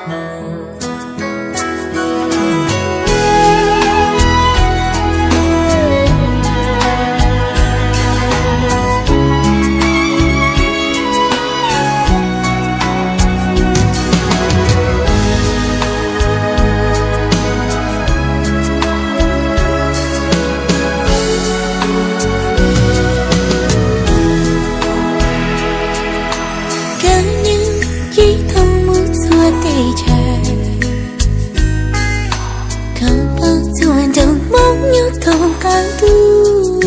Koj nyeem cib thoob mus txhua teb chaws, koj pom txhua nroog Hmoob nyob thoob qab ntuj.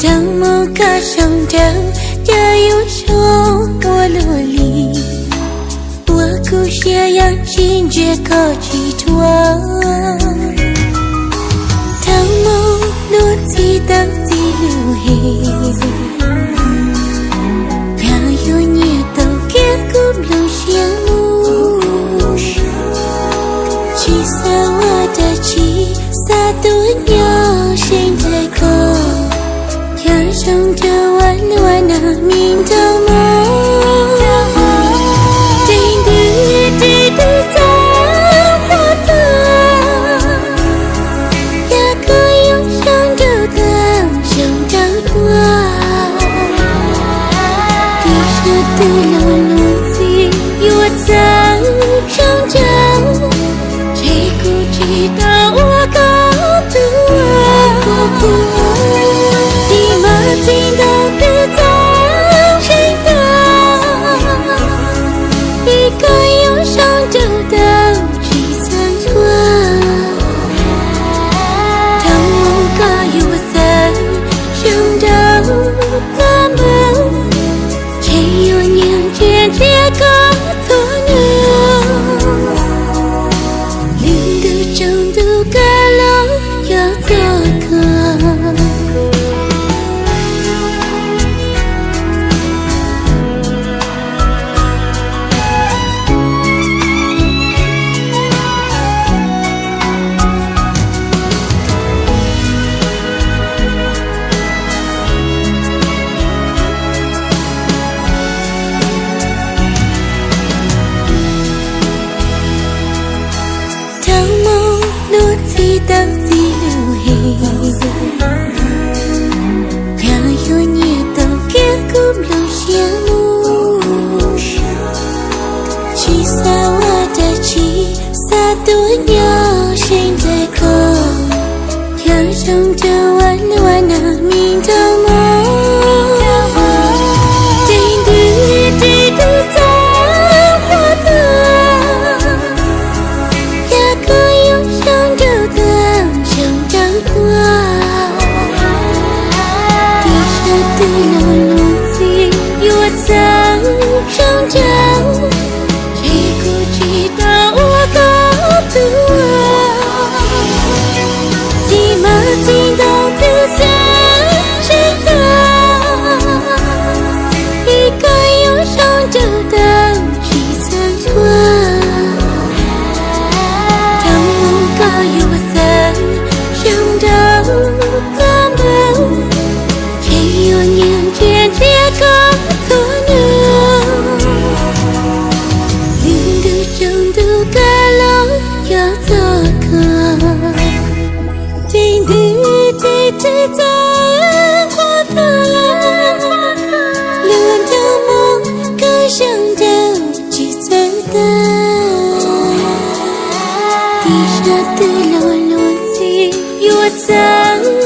Rau mus koj zoo nraug, cas yuav zoo ua luaj li, ua kuv siab yeej tsis ntsia koj tsis dhuav. Rau mus luag txhij tawm txij lub his, cas yuav nyiam tau kiag kuv nplooj siab mus. Tsis xav ua dab tsi, xav tuaj nyob ze nraim koj, cas zoo nraug ua luaj nag mis nraug mob. Tes ntws tes twb txawj qhuav tuaj, cas koj yuav zoo nraug tag zoo nraug tuaj. Tes sab twg los luag txhij yuav txawj zoo nraug, ntshe kuv tsis tau ua koj tug. Txij hmo txij ntuj twb txawj ntshai ntau, es koj yuav zoo nraug tau tsis txawj ntshua. Rau mus koj yuav txawj zoo nraug koj mus, ntshe yuav nyiam ntsia ntsia koj txhua hnub. Lwm ntug tsaus ntuj kaj los cov txog koj. Rau mus luag txhij tawm txij lub his, cas yuav nyiam tau kiag kuv nplooj siab mus. Tsis xav ua dab tsi, xav tuaj nyob ze nraim koj, cas zoo nraug ua luaj nag mis nraug mob. Tes ntws tes twb txawj qhuav tuaj, cas koj yuav zoo nraug tag zoo nraug tuaj. Tes sab twg los luag txhij yuav txawj zoo nraug, ntshe kuv tsis tau ua koj tug. Txij hmo txij ntuj twb txawj ntshai ntau, es koj yuav zoo nraug tau tsis txawj ntshua. Rau mus koj yuav txawj zoo nraug koj mus, ntshe yuav nyiam ntsia ntsia koj txhua hnub. Lwm ntug tsaus ntuj kaj los cov txog koj. Tes ntws tes twb txawj qhuav tuaj, luag nrog mus koj zoo nraug tsis txawj tag. Tes sab twg los luag txhij yuav txawj